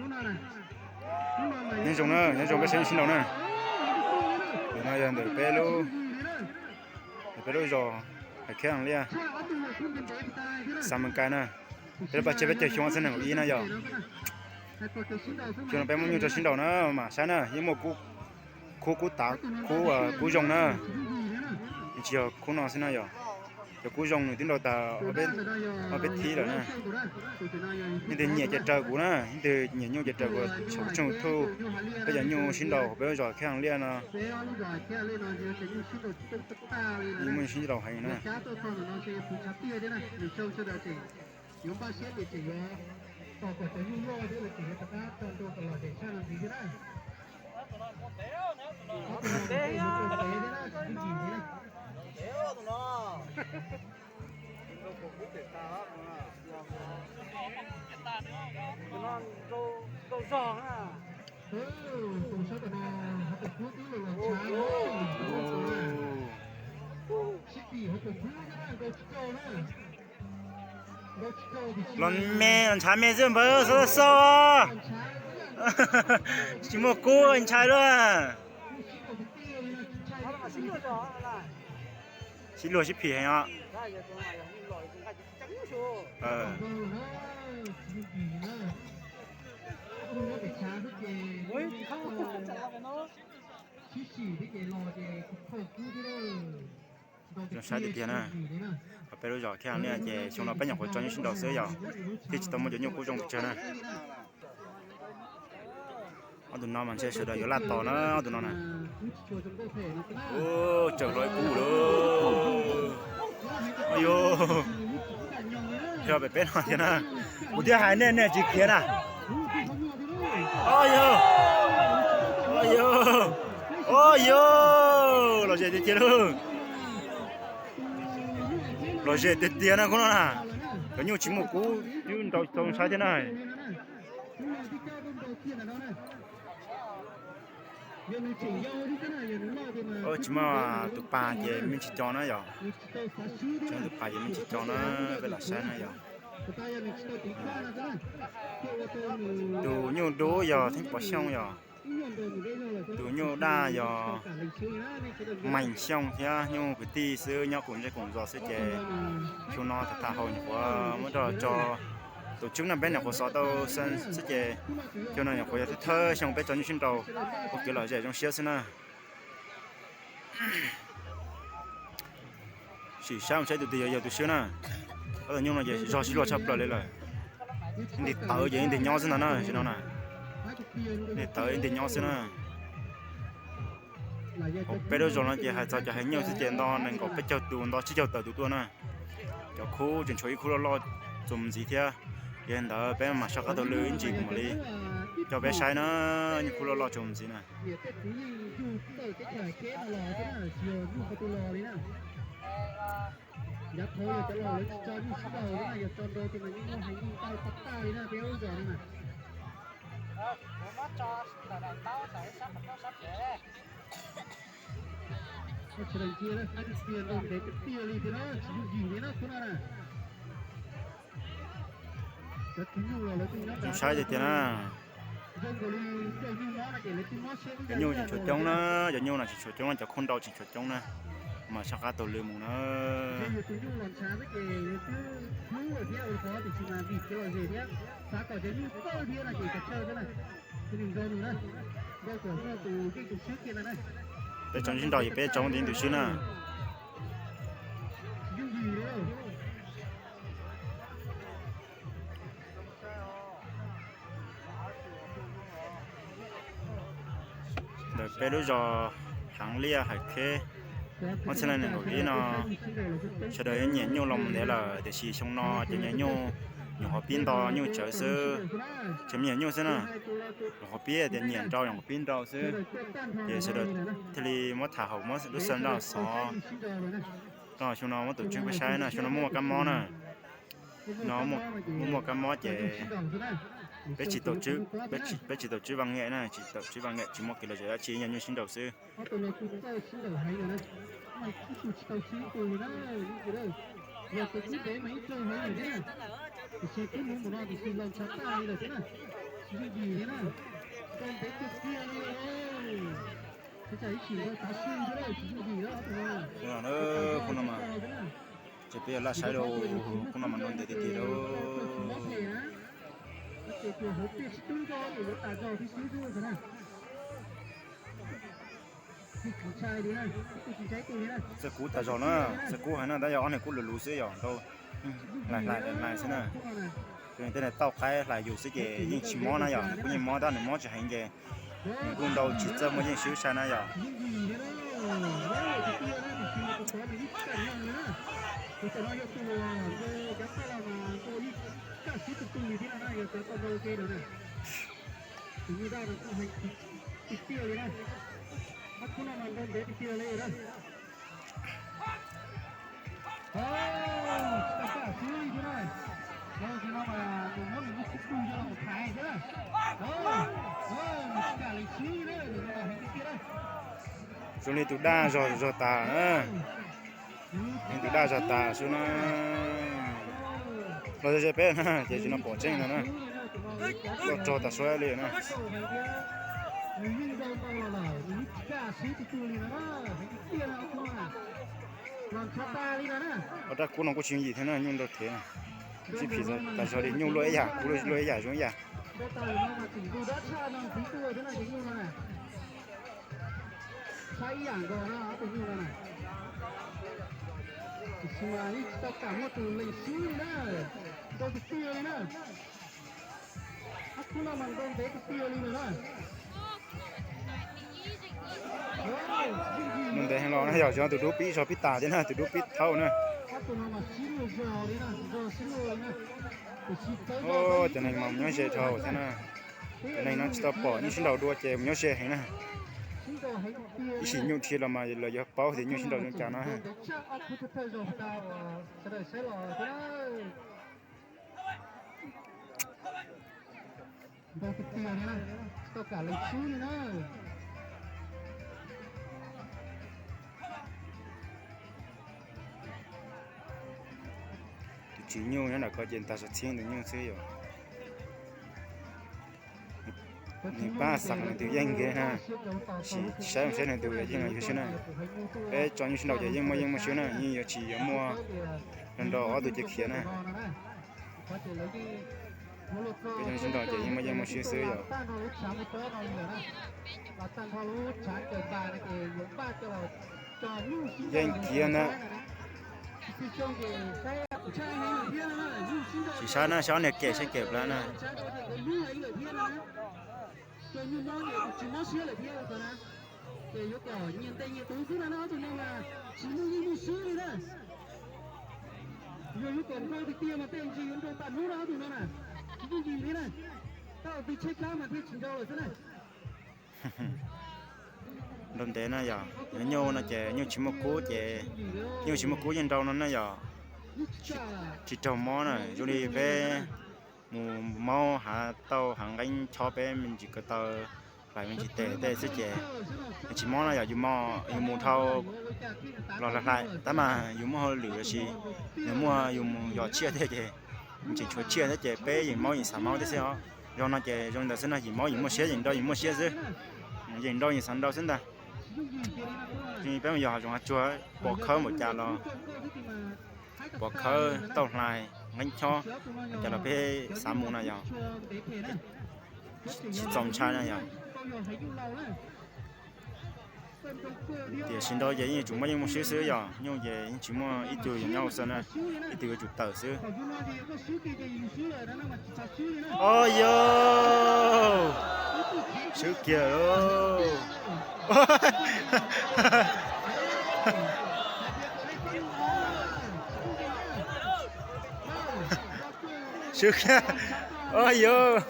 Nyob zoo na, nyob zoo peb saib sib nraus na. Ntawm no yog ntawm peb lub, ntawm peb lub zos Hais Kheb Has Liaj, xav Mees Kais na. Peb lub paj tseg peb caug xyoo ob txhiab nees nkaum ib na yog. Xyoo no peb muaj nyuj rau sib nraus na, mam saib na, yeej muaj khub kub tav khub kub zoo na. Tsis yog khub no xwb na yog. Cov kub zoo nws twb nrau tag ob peb thib lawm na. Leej twg nyiam ces raws kuv na, leej twg nyiam nyuj ces raws kuv saum tshooj YouTube. Peb cov nyuj sib nraus peb lub zos Kheb Has Liaj no. Muaj nyuj sib nraus heev na. Los me los ntshav me xwb npawg, xav xav xav. Tsis muaj kub ntshai luaj. Sib luag sib phim heev os. Zoo saib tiag tiag na. Peb lub zos Kheb Has Liaj ces xyoo no peb nyuam qhuav tso nyuj sib nraus xwb yog thiaj tsis tau muaj cov nyuj kub zoo pes tsawg na. Ob tug no mas ntshe sawv daws yuav laj tos na, ob tug no na. Tsaws hlo ib kub lawm. Yog pem peb no thiab na. Kuv thiaj hais nej, nej tsis khiav na. Yog, yog, lom zem tiag tiag lauj. Lom zem tiag tiag na khub no na. Cov nyuj tsis muaj kub twb nrau tsis tau saib thiab na. Tsis muaj tus pas ces me ntsis co na yog. Tsis muaj tus pas ces me ntsis co na, peb lam saib na yog. Tus nyuj dub yog Theeb Pov Xyooj yog. Tus nyuj daj yog Mees Xyooj thiab nyuj kwv tij xwb nyob koom zej koom zos xwb ces xyoo no tham tham haus nyuam qhuav muab rau tso tus tswb na, peb nyuam qhuav xov tau xwb ces xyoo no nyuam qhuav yog thawj thawj xyoo peb tso nyuj sib nraus ua kev lom zem zoo siab xwb na. Sim saib mus saib tus twg yog yog tus swb na. Ob tug nyuj no ces zog sib luag tshaj plaws li lawm. Ntig tawv ces ntig nyob xwb ntag na, tam sim no na. Ntig tawv ntig nyob xwb na. Hauv peb lub zos no ces hais txog cov haiv nyuj xwb ces nto nees nkaum peb caug tus, nto tsib caug tawm tus tuaj na. Cov khub tseem tshuav ib khub loj loj txuas mus ntxiv thiab. Yog li ntawd peb mam soj qab taug lw ib ntsis kuv mam li coj peb saib na, ib khub loj loj txuas mus ntxiv na. Zoo saib tiag tiag na. Cov nyuj tseem tshuav coob na, cov nyuj no tseem tshuav coob, cov khub nrau tseem tshuav coob na. Mas soj qab taug lw mus na. Peb tso sib nraus ces peb tso ntxiv tus swb na. Ntawm peb lub zos Haav Liaj Hais Kheb, ob txhiab nees nkaum ib no, sawv daws yeej nyiam nyuj los ntev lawm, tiam sis xyoo no ces nyiam nyuj, nyuam qhuav pib nto nyuj tsawv xwb, tseem nyiam nyuj xwb na. Nyuam qhuav pib tias nyiam nrau, nyuam qhuav pib nrau xwb, ces sawv daws thiaj li muab tham haum muab lub xeem nraj xov. Xyoo no muab tus tswb peb saib na, xyoo no muaj muaj kab mob na. No muaj muaj kab mob ces peb tsis tau tswb, peb tsis tau tswb vaj ngem na, tsis tau tswb vaj ngem, tsis muaj kev lom zem dab tsi, yog nyuj sib nraus xwb. Khub no mas, ces peb yuav laj saib rau khub no mas nrau ntev tiag tiag lauj. Txawj kub tas zog na, txawj kub heev na, tab yog ob niag kub luv luv xwb yom, nrau hlais hlais hlais xwb na. Tej niag tauj qaib hlais yus xwb ces yeej tsis mob na yom, nws kuj yeej mob tab nws mob tsis heev ces nws kuj nrau tsis txawj muaj yeej swb sai na yom. Zoo li tus daj zog zog tas na. Tus daj zog tas xwb na. Los ze peb na ces tsis no pom tseeb no na. Loj rog tas suab li na. Ob rab kub no kuj tsis yooj yim thiab na, nyuj nrau thev na. Tsis phim tas zog li, nyuj luaj ib yam, kub luaj ib yam, zoo ib yam. Saib ib yam nkaus no ob tug nyuj no na. Tiam sis mas yeej tsis tau kam muaj tus leeg swb li na. Nrau tiag tiag li na. Ob khub no mas nrau ntev tiag tiag li na. Nrau ntev heev los na, yog tus dub pib zog pib tas thiab na, tus dub pib thaub na. Cov neeg mas nyob ze dhau thiab na. Cov neeg no tsis tau pom nyuj sib nraus dua ces mus nyob ze heev na. Ib sim nyuj dhia los mas lawv yuav paub tias nyuj sib nraus zoo cas no. Tus tsis nyuj nyob nram ko ces ntag zog txhiab tus nyuj xwb yom. Nws pab xav nws tus yeej nkeeg na, sim saib saib nws tus yeej no yog swb na. Peb tso nyuj sib nraus ces yeej muaj yeej muaj swb na, yeej yuav tsis yuav muaj nrau ob tug ces khiav na. Peb tso nyuj sib nraus ces yeej muaj yeej muaj swb xwb yom. Yeej khiav na. Sim saib na, saib ob niag kem saib kem plab na. Nrau ntev na yom, nyuj no ces nyuj tsis muaj kub ces, nyuj tsis muaj kub yeej nrau no na yom. Tsis raug mob na, zoo li peb mus maub hav tauj hav nqeeb chob peb me ntsis ko taw, hlais me ntsis tes tej xwb ces tsis mob na yom. Yus mus dhau los hlais hlais tab mas yus muaj hauj lwm los sis yus muaj yus mus yos tsiaj thiab ces tseem tshuav tsiaj thiab ces peb yeem maub yeem xav maub thiab xwb os. Zoo no ces zoo li ntawd xwb no, yeem maub yeem muaj siab, yeem nrau yeem muaj siab xwb. Yeem nrau yeem xav nrau xwb ntag. Peb mus yos hav zoov hav tsuag pom khawb npaum cas los, pom khawb tauj hlais nqeeb chob npaum cas los peb xav mus na yom. Tsis txaus ntshai na yom. Tiam sis nrau ces yeej yuav tsum muaj yeej muaj swb xwb yom, nyuj ces yeej tsis muaj ib tug yuav nyob ua xav na, ib tug yuav tsum tawm xwb. Os yog, swb kiag lauj. Swb kiag, os yog.